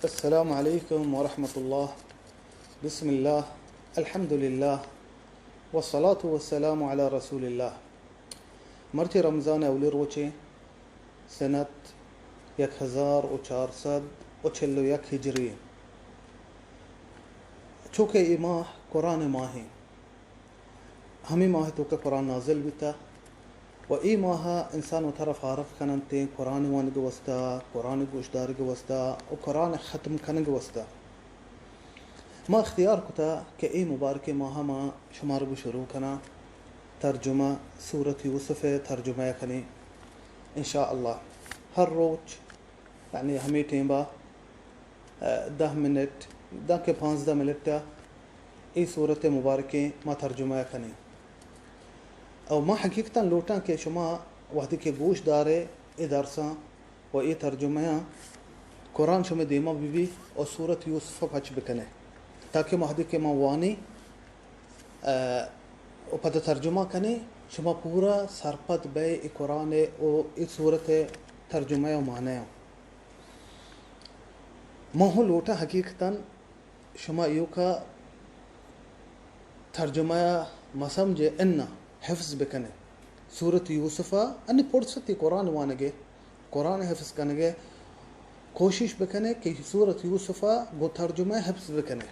السلام علیکم ورحمۃ اللہ۔ بسم اللہ، الحمدللہ، والصلاة والسلام علی رسول اللہ۔ مرچی رمضان اولی روچے، سنت یک ہزار و چار سد و چل و یک ہجری، چونکہ اے ماہ قرآن ماہیں، ہمے ماہ توکا قرآن نازل بیتا و اے ماہ انسان وتارا فارغ کننت قرآن وانگ واسطہ، قرآن گوشدارگ واسطہ و قرآن ختم کنگ واسطہ۔ ما اختیار کتا کہ اے مبارکیں ماہ ما شمارا گوں شروع کناں، ترجمہ سورت یوسف ء ترجمہ کنیں۔ انشاءاللہ ہر روچ، یعنی ہمے ٹیمبا، ء، دہ منٹ، داں کہ پانزدہ منٹ ء اے سورت مبارکیں ما ترجمہ کنیں۔ او ما حقیقتاً لوٹاں کہ شما وہدے کہ گوش دارے اے درساں و اے ترجمہاں، قرآن شمے دیما بہ بی و سورت یوسف پچ بکنے، تاکہ ما وہدے کہ ما وانی، ء، و پدا ترجمہ کنے، شما پورا سرپد بئے اے قرآن و اے سورت ترجمہ و معنی۔ ما ہوں لوٹاں حقیقتاً شما ایوکا ترجمہ ء مسمجے اناں حفظ بکنے۔ سورت یوسف ء انی پرستی قرآن وانگے، قرآن حفظ کنگے، کوشش بکنے کہ سورت یوسف ء گوں ترجمہ حفظ بکنے۔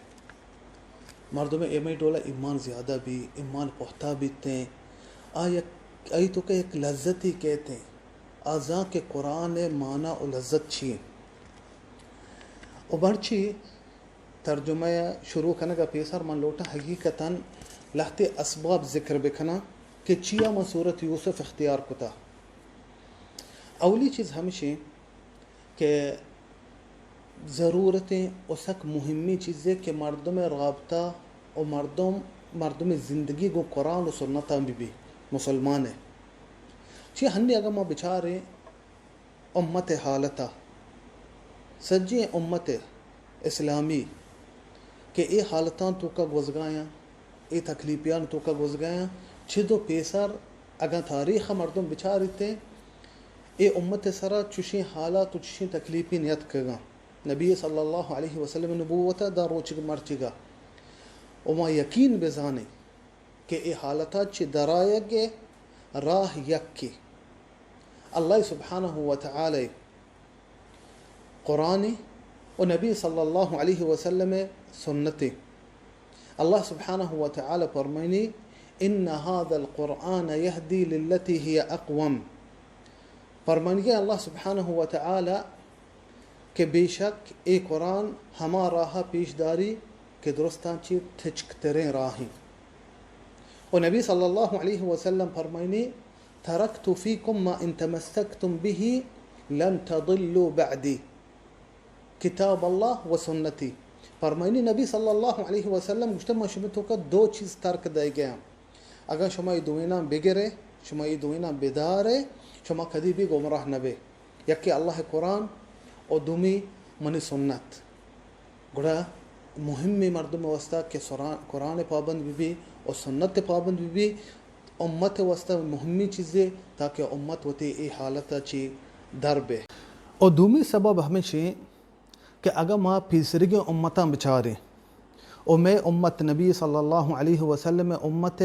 مردم ایمئی ڈولا ایمان زیادہ بی، ایمان پہتا بیتیں، آ یک، آئی توکا یک لذتی کہتیں، آ زان کہ قرآن معنی و لذت چی۔ و مرچی ترجمہ ء شروع کنگ ء پیسر من لوٹاں حقیقتاً لہتے اسباب ذکر بکناں کہ چیا من سورت یوسف اختیار کتا۔ اولی چیز ہمشیں کہ ضرورتیں و سک مہمی چیزے کہ مردم رابطہ و مردم، مردم زندگی گوں قرآن و سنتاں بہ بی مسلمان ء۔ چی ہنی اگاں ما بچاریں امت ء حالت ء، سجیں امت اسلامی کہ اے حالتاں توکا گوزگایاں، اے تکلیپیان توکا گوزگایاں، چد و پیسر اگاں تاریخ ء مردم بچاریتیں، اے امت ء سرا چشیں حالات و چشیں تکلیپی نیتکگاں۔ نبی صلی اللہ علیہ وسلم نبوت ء داں روچگ مرچگا و ما یقین بزانیں کہ اے حالتا چہ درآیگ ء راہ یکے اللہ سبحانہ و تعالی قرآن و نبی صلی اللہ علیہ وسلم سنت۔ اللہ سبحانہ و تعالی فرمائنی، ان هذا القرآن يهدي للتي هي اقوم۔ فرمائنی اللہ سبحانہ و تعالی کہ بے شک اے قرآن ہما راہ پیش داری کہ درستاں چہ تچک تریں راہیں۔ و نبی صلی اللہ علیہ وسلم فرمائنی، ترکت فیکم ما ان تمسکتم به لن تضلوا بعدی، کتاب اللہ و سنتی۔ فرمائنی نبی صلی اللہ علیہ وسلم گوشتہ، من شمے توکا دو چیز ترک دئیگیاں، اگاں شما اے دوئیناں بگرے، شما اے دوئیناں بدارے، شما کدی بھی گمراہ نبے۔ یکے اللہ قرآن و دومی منی سنت۔ گڑا مہمیں مردم واسطہ کہ سرا-، قرآن پابند بہ بی و سنت پابند بہ بی، امت واسطہ مہمیں چیزے تاکہ امت وتی اے حالت چی در بے۔ و دومی سبب ہمیشیں کہ اگاں ما پیسرگیں امتاں بچاریں و مئے امت نبی صلی اللہ علیہ وسلم امت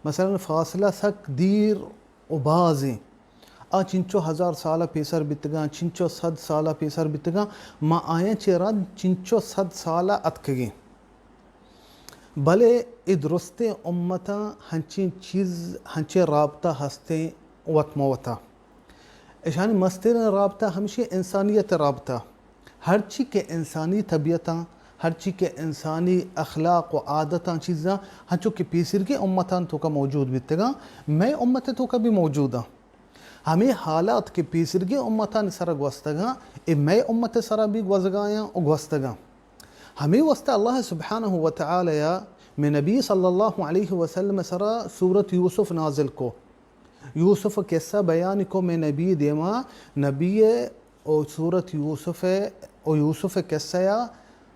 مثلاً فاصلہ سک دیر و بازیں۔ آ چنچو ہزار سال ء پیسر بیتگاں، چنچو صد سال ء پیسر بیتگاں، ما آیاں چہ رند چنچو صد سال ء اتکگیں۔ بلے اے درستیں امتاں ہنچیں چیز، ہنچیں رابطہ ہستیں وت مہ وتا۔ اشانی مستریں رابطہ ہمشی انسانیت رابطہ۔ ہرچی کہ انسانی طبیعتاں، ہرچی کہ انسانی اخلاق و عادتاں چیزاں، ہنچو کہ پیسرگیں امتان توکا موجود بیتگاں، مئے امت توکا بھی موجوداں۔ ہمے حالات کہ پیسرگیں امتان سرا گوستگاں، اے مئے امت سرا بھی گوزگایاں و گوستگاں۔ ہمے واسطہ اللہ سبحانہ و تعالی مئے نبی صلی اللہ علیہ وسلم سرا سورت یوسف نازل کو۔ یوسف قصہ بیان کو مئے نبی دیما، نبی او سورت یوسف او یوسف قصہ یا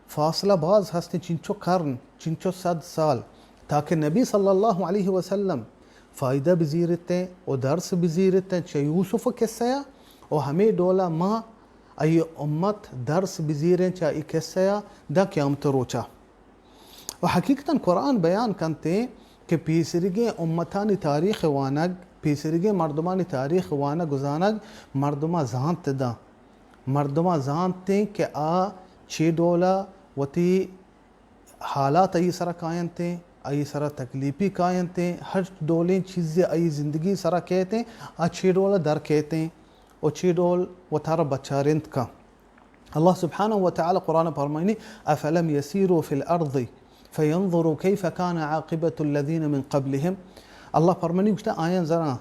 فاصلہ باز ہستیں، چنچو قرن، چنچو صد سال، تاکہ نبی صلی اللہ علیہ وسلم فائدہ بزیرتیں و درس بزیرتیں چہ یوسف قصہ یا و ہمے ڈولا ما آئی امت درس بزیریں چہ ای قصہ ءَ داں قیامت روچا۔ و حقیقتاً قرآن بیان کنتے کہ پیسریگیں امتانی تاریخ وانگ، پیسریگیں مردمانی تاریخ وانگ و زانگ مردماں زانت داں۔ مردماں زانتیں کہ آ چی ڈولا وتی حالات آئی سرا کاینتیں، آئی سرا تکلیپی کاینتیں، ہر ڈولیں چیزے آئی زندگی سرا کیتیں، آ چی ڈولا در کیتیں و چی ڈول وتارا بچارینت کن۔ اللہ سبحانہ و تعالی قرآن پرمائنی، افلم یسیروا فی الارض فینظروا کیف کان عاقبۃ الذین من قبلہم۔ اللہ پرمائنی گوشتہ آیاں زراں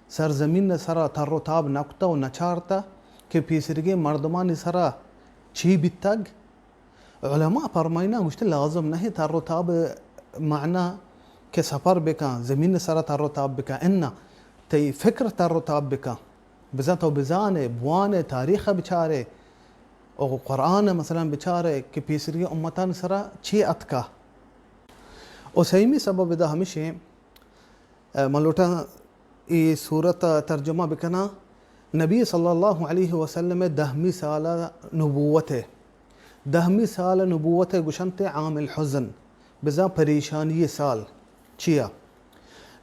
سرزمین سرا تر و تاب نکتہ و نچارتہ کہ پیسریگیں مردمانی سرا چی بیتگ؟ علماء پرمائنا گوشتہ لازم نہ تر و تاب معنی کہ سفر بکن، زمین سرا تر و تاب بکن، اناں تئی فکر تر و تاب بکن۔ بزاں تو بزانے، بوانے، تاریخ ءَ بچارے، او قرآن ءَ مثلاً بچارے کہ پیسریگیں امتان سرا چی اتکا۔ او سیمی سبب ادا ہمشیں، ءَ، من لوٹاں اے سورت ءَ ترجمہ بکناں۔ نبی صلی اللہ علیہ وسلم ءِ دہمی سال ءَ نبوت ءَ، دہمی سال ءَ نبوت ءَ گوشنت عام الحزن، بزاں پریشانی سال۔ چیا؟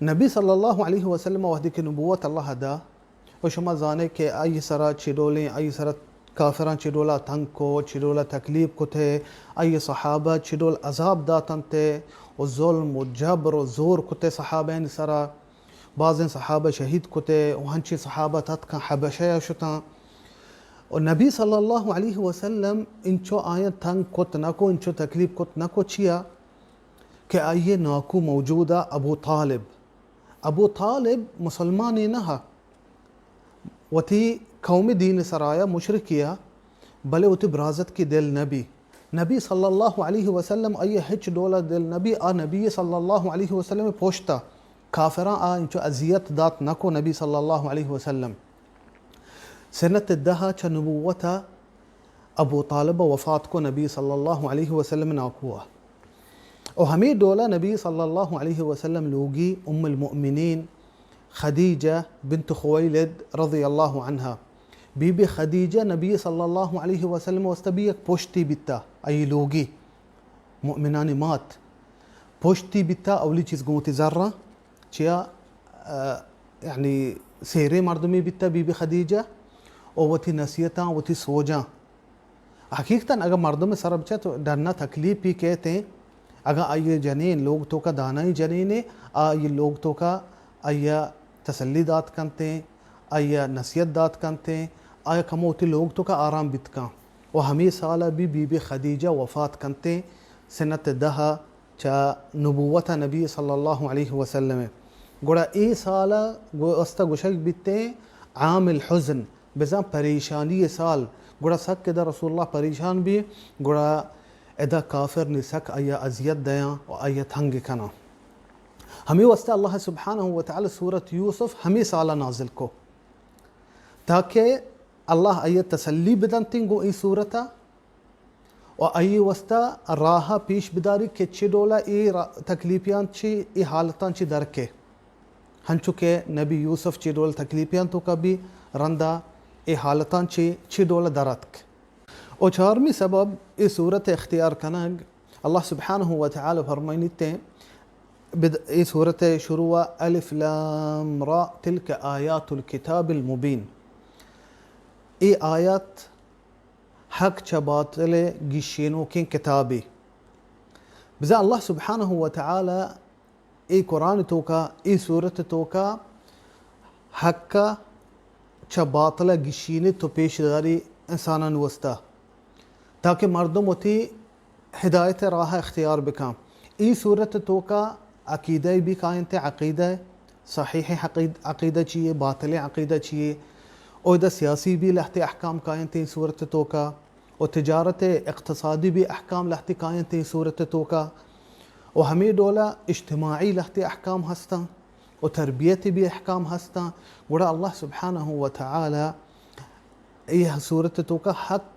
نبی صلی اللہ علیہ وسلم ءَ وہدے کہ نبوت اللہ ءَ دا، و شما زانے کہ آئی سرا چی ڈولیں، آئی سرا کافراں چی ڈولا تنگ کو، چی ڈولا تکلیف کتے، آئی صحابہ چی ڈول عذاب داتنتے، و ظلم و جبر و زور کتے صحابین سرا۔ بازیں صحابہ شہید کتے و ہنچیں صحابہ تتکاں حبشہ ءَ شتاں۔ و نبی صلی اللہ علیہ وسلم انچو آیاں تنگ کت نہ کو، انچو تکلیف کت نہ کو، چیا کہ آئی ناکو موجود ءَ ابو طالب۔ ابو طالب مسلمانے نہ، وتی قوم دین سرایا مشرکیا، بلے وتی برازتکی دل نبی۔ نبی صلی اللہ علیہ وسلم آئی ہچ ڈولا دل نبی، آ نبی صلی اللہ علیہ وسلم پشتا کافراں آ انچو اذیت دات نکو نبی صلی اللہ علیہ وسلم۔ سنت دہ چہ نبوت ابو طالب وفات کو نبی صلی اللہ علیہ وسلم ناکوا۔ و ہمے ڈولا نبی صلی اللہ علیہ وسلم لوگی ام المؤمنین خدیجہ بنت خویلد رضی اللہ عنہا۔ بی بی خدیجہ نبی صلی اللہ علیہ وسلم واسطہ بی یک پشتی بیتا، ای لوگی مؤمنانی مات پشتی بیتا، اولی چیز گوں وتی زراں، چیا، ا، یعنی سیریں مردمی بیتا بی بی خدیجہ، و وتی نصیحتاں، وتی سوجاں۔ حقیقتاً اگاں مردم سر بچے تو ڈنا تکلیف بھی کہتے، اگاں آئی جنین لوگ تو کا دانائی جنینے، آئی لوگ تو کا آئی تسلی دات کنتے، آئی نصیحت دات کنتے، آئی کمو وتی لوگ تو کا آرام بیت کن۔ و ہمے سال بھی بی بی خدیجہ وفات کنتے، سنت دہ چہ نبوت نبی صلی اللہ علیہ وسلم۔ گڑا اے سال گو-، است گوشگ بیتے عام الحزن، بزاں پریشانی سال۔ گڑا سک ادا رسول اللہ پریشان بی، گڑا ادا کافر نی سک آئی اذیت دیاں و آئی تنگ کناں۔ ہمے واسطہ اللہ سبحانہ و تعالی سورت یوسف ہمے سال نازل کو، تاکہ اللہ آئی تسلی بدنتیں گوں اے سورتا و آئی واسطہ راہ پیش بداری کہ چی ڈولا اے را-، تکلیفیان چی، اے حالتان چی درکے۔ ہنچو کہ نبی یوسف چی ڈول تکلیفیان تو کبھی رندا اے حالتان چی، چی ڈول دراتک۔ و چارمی سبب اے سورت اختیار کنگ، اللہ سبحانہ و تعالی فرمائنیتے، بد-، اے سورت شروع الف لام را تلک آیات الکتاب المبین۔ اے آیات حق چہ باطل گیشینوکیں کتابے۔ بزاں اللہ سبحانہ و تعالی اے قرآن توکا، اے سورت توکا حق چہ باطل گیشینت و پیش داری انسانان واسطہ، تاکہ مردم وتی ہدایت راہ اختیار بکن۔ اے سورت توکا عقیدہ بھی کاینت، عقیدہ صحیح عقید-، عقیدہ چیے، باطل عقیدہ چیے۔ اودا سیاسی بھی لہتے احکام کاینت اے سورت توکا، و تجارت اقتصادی بھی احکام لہتے کاینت اے سورت توکا، و ہمے ڈولا اجتماعی لہتے احکام ہستاں، و تربیت بھی احکام ہستاں۔ گڑا اللہ سبحانہ و تعالی اے سورت توکا حق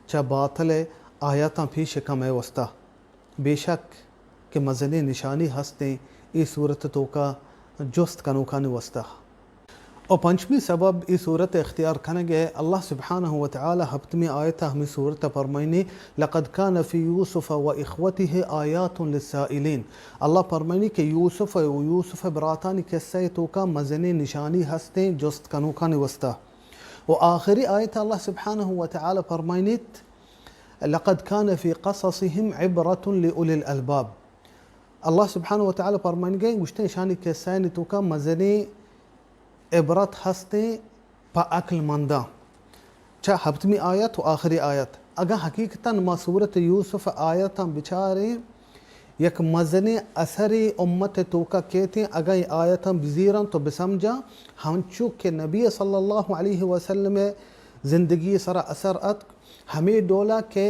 چہ باطل آیاتاں پیش کمے واسطہ۔ بے شک کہ مزنیں نشانی ہستیں اے سورت توکا جست کنوکانی واسطہ۔ و پنچمی سبب ای سورت اختیار کنگ ء، اللہ سبحانہ و تعالی ہپتمی آیت ء ہمی سورت ء فرمائنی، لقد کان فی یوسف و اخوته آیات للسائلین۔ اللہ فرمائنی کہ یوسف و یوسف ء براتانی قصہ ء توکا مزنیں نشانی ہستیں جست کنوکانی واسطہ۔ و آخری آیت ء اللہ سبحانہ و تعالی فرمائنیت، لقد کان فی قصصهم عبرة لأولی الالباب۔ اللہ سبحانہ و تعالی فرمائنگے گوشتے، اشانی قصہ ء توکا مزنیں عبرت ہستیں پہ عقل منداں۔ چہ ہپتمی آیت و آخری آیت، اگاں حقیقتاً ما سورت یوسف آیتاں بچاریں، یک مزنیں اثرے امت توکا کیتیں۔ اگاں اے آیتاں بزیراں تو بسمجاں، ہنچو کہ نبی صلی اللہ علیہ وسلم زندگی سرا اثر اتک، ہمے ڈولا کہ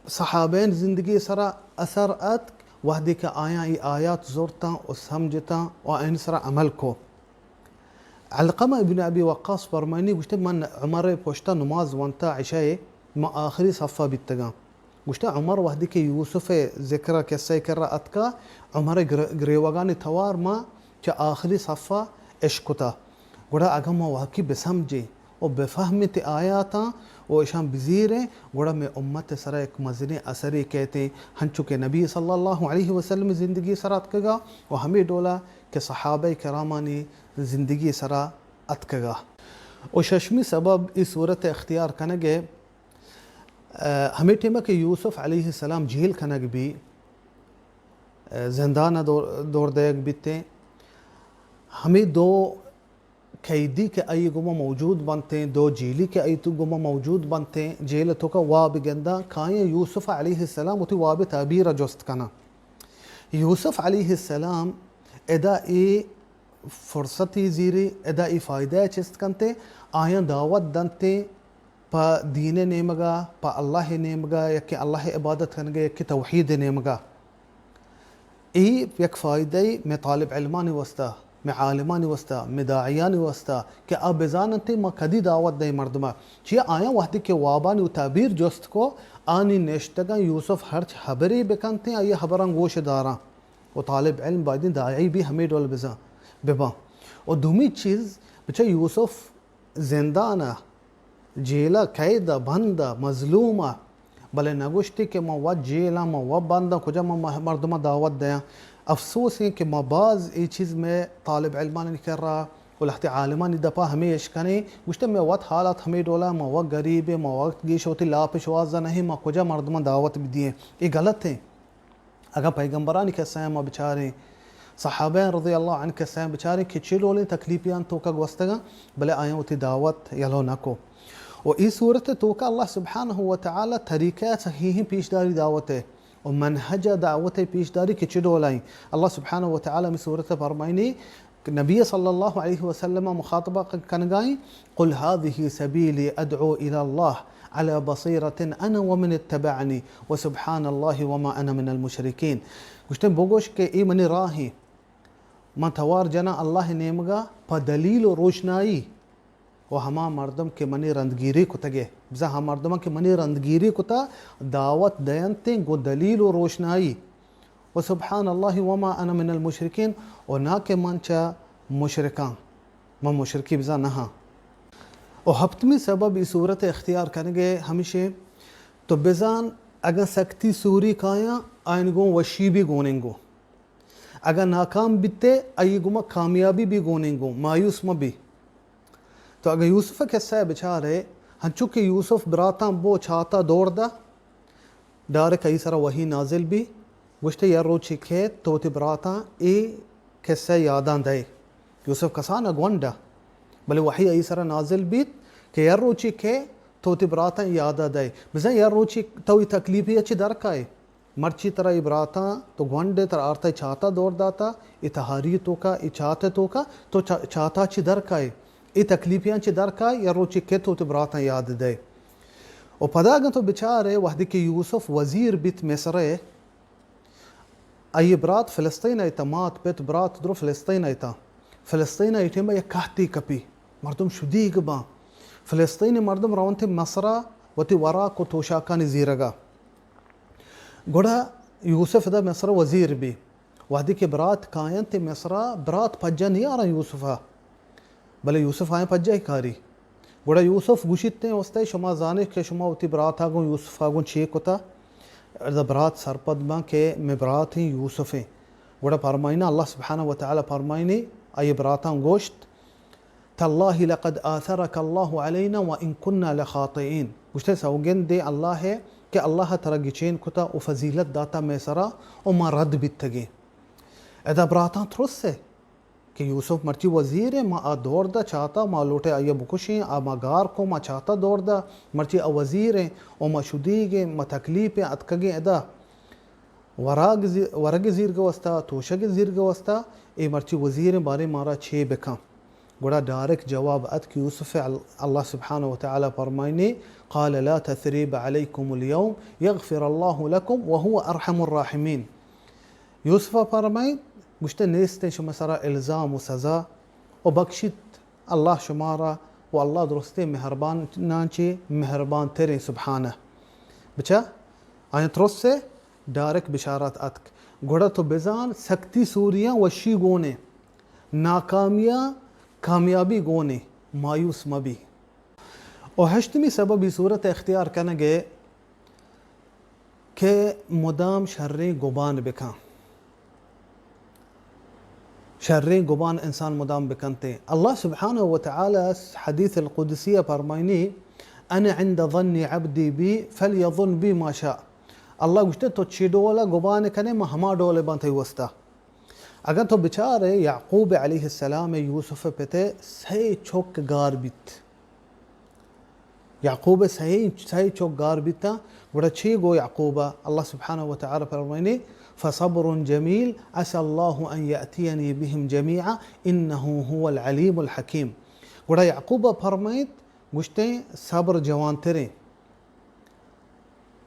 صحابین زندگی سرا اثر اتک، وہدے کہ آیاں ای آیات زرتاں و سمجھتاں و آیانی سرا عمل کو۔ علقمہ ابن ابی وقاص فرمائنی گوشتے، من عمر پشتا نماز وانتا عشاء، ما آخری صفا بیتگاں۔ گوشتے، عمر وہدے کہ یوسف ذکر قصہ کرا اتکا، عمر گر-، گریوگانی توار ما چہ آخری صفا اشکتا۔ گڑا اگاں ما واقعی بسمجیں و بفہمیں تی آیاتاں و اشاں بزیریں، گڑا مئے امت سرا یک مزنیں اثرے کیتیں، ہنچو کہ نبی صلی اللہ علیہ وسلم زندگی سرا اتکگا و ہمے ڈولا کہ صحابہ کرامانی زندگی سرا اتکگا۔ و ششمی سبب ای صورت اختیار کنگے، ء، ہمے ٹیمہ کہ یوسف علیہ السلام جیل کنگ بی، ء، زندان ء دور، دور دئیگ بیتیں، ہمے دو قیدی کہ آئی گوما موجود بنتیں، دو جیلی کہ آئی تو گوما موجود بنتیں، جیل توکا واب گنداں، کائیں یوسف علیہ السلام وتی واب تعبیر ء جست کناں۔ یوسف علیہ السلام ادا اے فرصتی زیری، ادا اے فائدہ چست کنتے، آیاں دعوت دنتے پہ دین نیمگا، پہ اللہ نیمگا، یکے اللہ عبادت کنگے، یکے توحید نیمگا۔ ای یک فائدہ ای مئے طالب علمانی واسطہ، مئے عالمانی واسطہ، مئے داعیانی واسطہ کہ آ بزاننت ما کدی دعوت دئیں مردما۔ چیا آیاں وہدے کہ وابانی و تعبیر جست کو، آنی نشتگاں یوسف ہرچ حبری بکنتیں، آئی حبراں گوش داراں۔ و طالب علم بایدیں داعی بھی ہمے ڈول بزاں، بباں۔ و دومی چیز، بچہ یوسف زندان ء، جیل ء، قید ء، بند ء، مظلوم ء، بلے نہ گوشتی کہ من وت جیل آں، من وت بند آں، کجا من مہ-، مردماں دعوت دیاں۔ افسوس ایں کہ ما باز اے چیز مئے طالب علمانی کرا و لہتے عالمانی دپا ہمے اشکنیں، گوشتے مئے وت حالات ہمے ڈولا، ما وت غریب ایں، ما وت گیش وتی لاپ شوازا نہیں، ما کجا مردماں دعوت بدییں۔ اے غلط ایں۔ اگاں پیغمبرانی قصہ ما بچاریں، صحابہ رضی اللہ عنہ قصہ بچاریں کہ چے ڈولیں تکلیفیان توکا گوستگاں، بلے آیاں وتی دعوت یلو نہ کو۔ و ای صورت توکا اللہ سبحانہ و تعالی طریقہ صحیح پیش داری دعوت ہے و منہج دعوت پیش داری کہ چے ڈولائیں۔ اللہ سبحانہ و تعالی می صورت فرمائنی، نبی صلی اللہ علیہ وسلم مخاطبہ کنگائیں، قل هذه سبيلي أدعو إلى الله على بصيرة أنا ومن اتبعني وسبحان الله وما أنا من المشركين۔ گوشتن، بگوش کہ اے منی راہ ہیں، من توار جناں اللہ نیمگا پہ دلیل و روشنائی، و ہما مردم کہ منی رندگیری کتگے، بزاں ہما مردماں کہ منی رندگیری کتا، دعوت دینتیں گوں دلیل و روشنائی۔ و سبحان اللہ وما انا من المشرکین، و نا کہ من چہ مشرکاں، من مشرکی بزاں نہ ہاں۔ و ہپتمی سبب ای صورت اختیار کنگے ہمیشیں، تو بزان اگاں سکتی سوری کایاں، آئین گوں وشی بھی گوننگو۔ اگاں ناکام بیتے، آئی گوما کامیابی بھی گوننگو، مایوس مہ بی۔ تو اگاں یوسف ء قصہ ء بچارے، ہنچو کہ یوسف براتاں بو چاتا دور دا، ڈائریکٹ آئی سرا وحی نازل بی، گوشتے، یا روچی کہ تو وتی براتاں اے قصہ یاداں دئے۔ یوسف کسان ء گونڈ ء، بلے وحی آئی سرا نازل بیت کہ یا روچی کہ تو وتی براتاں یاد ء دئے۔ بزاں یا روچی تو ای تکلیفی ء چی در کائے۔ مرچی ترا اے براتاں تو گونڈ ئے، ترا آرتا اے چاتا دور داتا، اے تہاری توکا، اے چات توکا، تو چا-، چاتا چی در کائے، اے تکلیفیاں چی در کائے، یا روچے کہ تو وتی براتاں یاد دئے۔ و پدا اگاں تو بچارے، وہدے کہ یوسف وزیر بیت مصر ء، آئی برات فلسطین ء اتاں، مات پت برات درو فلسطین ء اتاں۔ فلسطین ء اے ٹیم ء یک قحطے کپی، مردم شدیگ باں۔ فلسطین ء مردم رونت مصر ء وتی وراک و توشاکانی زیرگا۔ گڑا یوسف ادا مصر ء وزیر بی۔ وہدے کہ برات کاینت مصر ء، برات پجا نیاراں یوسف ء۔ بلے یوسف آیاں پجاہی کاری۔ گڑا یوسف گوشیت ایں، استئے شما زانے کہ شما وتی برات ءَ گوں یوسف ءَ گوں چے کتا؟ ادا برات سرپد باں کہ مئے برات ایں یوسف ایں۔ گڑا پرمائینا، اللہ سبحانہ و تعالی پرمائینی، آئی براتاں گوشت، تاللہ لقد آثرک اللہ علینا وان کنا لخاطئین۔ گوشتے، سوگند دے اللہ ءَ کہ اللہ ءَ ترا گچین کتا و فضیلت داتا مئے سرا و ما رد بیتگیں۔ ادا براتاں ترس ءَ کہ یوسف مرچی وزیر ایں، ما آ دور دا چاتا، ما لوٹے آئی ءَ بکشیں، آ ما گار کو، ما چاتا دور دا، مرچی آ وزیر ایں و ما شدیگ ایں، ما تکلیف ایں، اتکگیں ادا ورگ زی-، ورگ زیرگ واسطہ، توشگ زیرگ واسطہ، اے مرچی وزیر ایں، بارے مارا چے بکن؟ گڑا ڈائریکٹ جواب اتک یوسف ءَ، ال-، اللہ سبحانہ و تعالی پرمائنی، قال لا تثریب علیکم الیوم یغفر اللہ لکم وهو ارحم الراحمین۔ یوسف ءَ پرمائیت، گوشتے، نیست ایں شما سرا الزام و سزا و بخشیت اللہ شمارا و اللہ درستیں مہرباناں چہ مہربان تریں سبحانہ۔ بچا آیاں ترس ءَ ڈائریکٹ بشارت اتک۔ گڑا تو بزان سکتی سوریاں وشی گون ایں، ناکامیا کامیابی گون ایں، مایوس مبی۔ و ہشتمی سبب ای صورت اختیار کنگ ءَ کہ مدام شریں گمان بکن۔ شریں گمان انسان مدام بکنتے۔ اللہ سبحانہ و تعالی حدیث القدسی ءَ پرمائنی، انا عند ظن عبدی بی فلیظن بی ما شاء۔ اللہ گوشتے، تو چی ڈول گمان کنے، ما ہما ڈول بان تئی واسطہ۔ اگاں تو بچارے، یعقوب علیہ السلام ءِ یوسف ءِ پت ءِ سئے چک گار بیت۔ یعقوب ءِ سئے، سئے چک گار بیتاں، گڑا چے گو یعقوب ءَ؟ اللہ سبحانہ و تعالی فرمائنی، فصبر جمیل عسی اللہ ان یأتینی بهم جمیعا انه هو العلیم الحکیم۔ گڑا یعقوب ءَ فرمائیت، گوشتے، صبر جوانتریں۔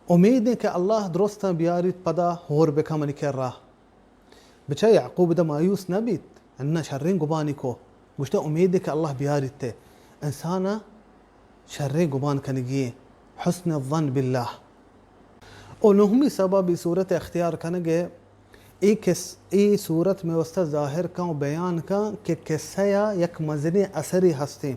امید ایں کہ اللہ درستاں بیاریت پدا ہور بکن منی کرا۔ بچا یعقوب ادا مایوس نہ بیت، اناں شریں گمانی کو، گوشتے، امید ایں کہ اللہ بیاریت۔ انسان ءَ شریں گمان کنگی ایں، حسن الظن باللہ۔ و نہمی سبب ای صورت اختیار کنگ ءِ، ای کس-، ای صورت مئے واسطہ ظاہر کن و بیان کن کہ قصہ ءَ یک مزنیں اثرے ہستیں۔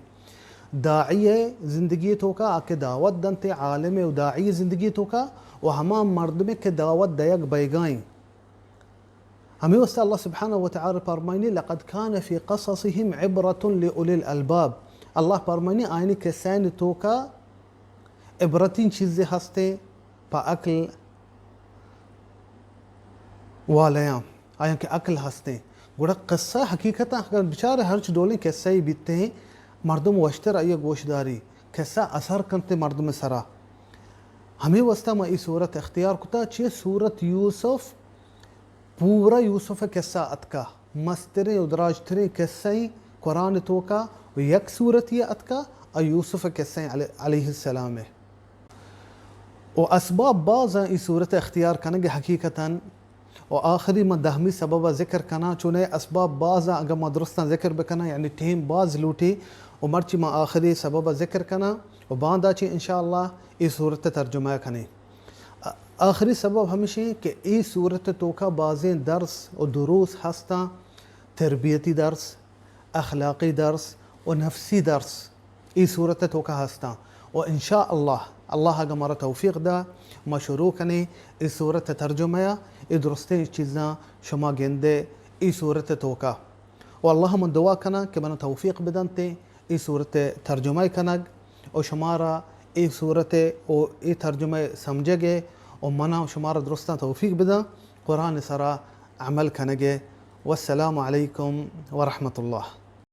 داعی ءِ زندگی ءِ توکا، آ کہ دعوت دنت، عالم و داعی ءِ زندگی ءِ توکا، و ہما مردمے کہ دعوت دئیگ بئیگا ایں۔ ہمے واسطہ اللہ سبحانہ و تعالی فرمائنی، لقد کان فی قصصهم عبرة لأولی الالباب۔ اللہ فرمائنی، آیانی قصہانی توکا عبرتیں چیزے ہستیں پہ عقل والیاں، آیاں کہ عقل ہستیں۔ گڑا قصہ حقیقتاً اگر بچارے ہرچ ڈولیں قصہ ای بیتیں، مردم وشتر آئی گوش داری، قصہ اثر کنتے مردم سرا۔ ہمے واسطہ ما ای صورت اختیار کتا، چہ صورت یوسف پورا یوسف ءِ قصہ اتکا، مستریں و دراجتریں قصہ ایں قرآن ءِ توکا، و یک سورتے اتکا، آ یوسف ءِ قصہ ایں علی-، علیہ السلام ءِ۔ و اسباب باز ایں ای سورت ءِ اختیار کنگ ءِ حقیقتاً۔ و آخری من دہمی سبب ءَ ذکر کناں، چونیں اسباب باز ایں، اگر ما درستاں ذکر بکناں، یعنی ٹیم باز لوٹی، و مرچی من آخری سبب ءَ ذکر کناں، و باندا چہ انشاءاللہ ای سورت ءِ ترجمہ کنیں۔ آ-، آخری سبب ہمیش ایں کہ ای سورت ءِ توکا بازیں درس و دروس ہستاں، تربیتی درس، اخلاقی درس و نفسی درس ای سورت ءِ توکا ہستاں۔ و انشاءاللہ، اللہ اگاں مارا توفیق دا، ما شروع کنیں ای سورت ءِ ترجمہ ءَ، ای درستیں چیزاں شما گندے ای سورت ءِ توکا۔ و اللہ من دعا کناں کہ منا توفیق بدنتے ای سورت ءِ ترجمہ کنگ و شمارا ای سورت ءِ و ای ترجمہ سمجھگ ءِ و منا و شمارا درستاں توفیق بداں قرآن ءِ سرا عمل کنگ ءِ۔ والسلام علیکم ورحمۃ اللہ۔